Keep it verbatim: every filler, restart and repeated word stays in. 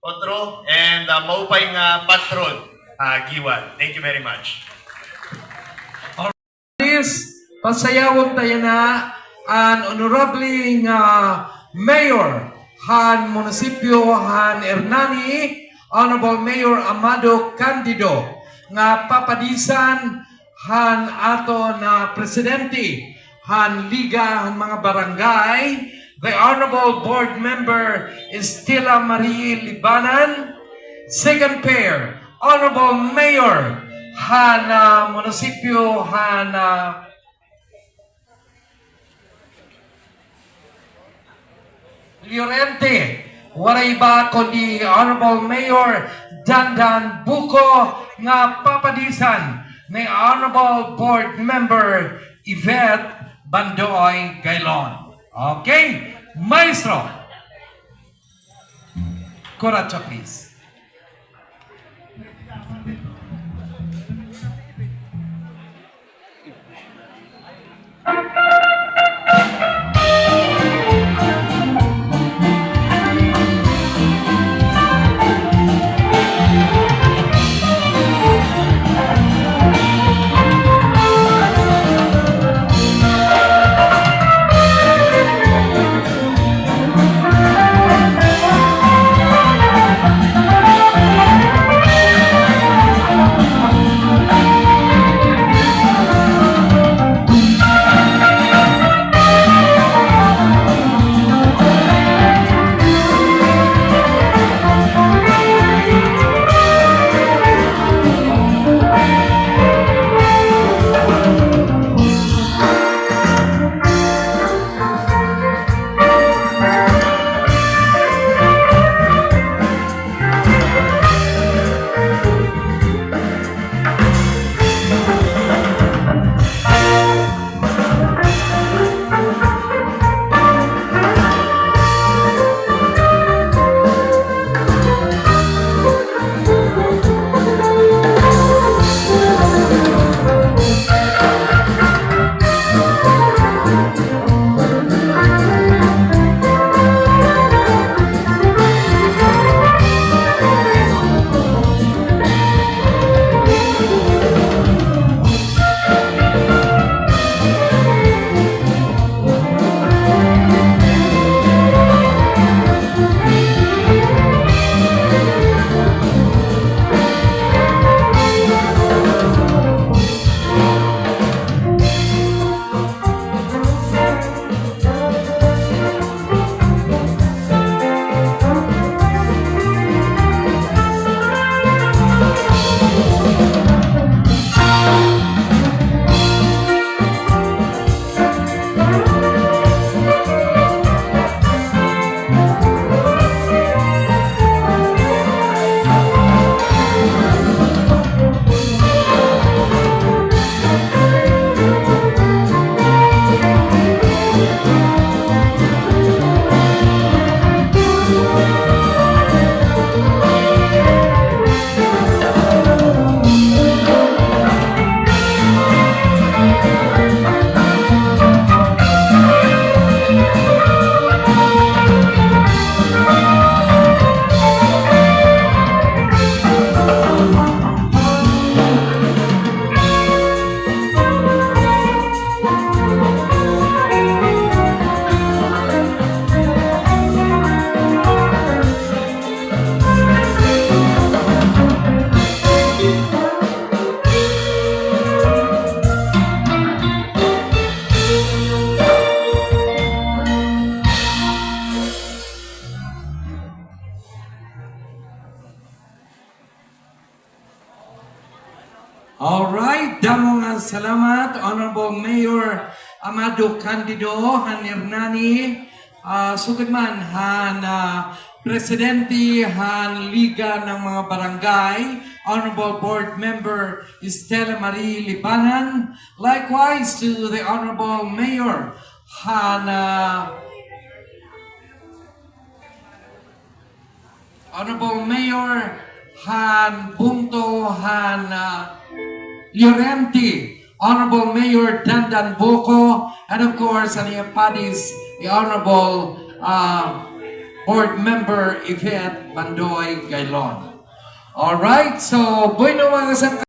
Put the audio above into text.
Otro, and, ah, maupay nga patron, ah, Guiuan. Thank you very much. Please, pasayawon ta yana an honorable nga mayor han munisipyo han Hernani, Honorable Mayor Amado Candido, nga papadisan han aton, ah, presidente han Liga han mga Barangay, the Honorable Board Member Estela Marie Libanan. Second pair, Honorable Mayor han, ah, munisipyo han, ah, Llorente, waray iba kundi Honorable Mayor Dandan Buco nga papadisan ni Honorable Board Member Yvette Bandoy Gaylon. Okay, maestro. Kuracha, please. All right, damo nga salamat, Honorable Mayor Amado Candido han Hernani, ah, sugad man han, ah, Presidente han Liga ng mga Barangay, Honorable Board Member Estela Marie Libanan. Likewise to the Honorable Mayor han, ah, Honorable Mayor han bungto han, ah, Llorente, Honorable Mayor Dandan Buco, and of course, an iya padis, the Honorable, ah, Board Member Yvette Bandoy Gaylon. Alright, so, bueno, mga kasangkapan,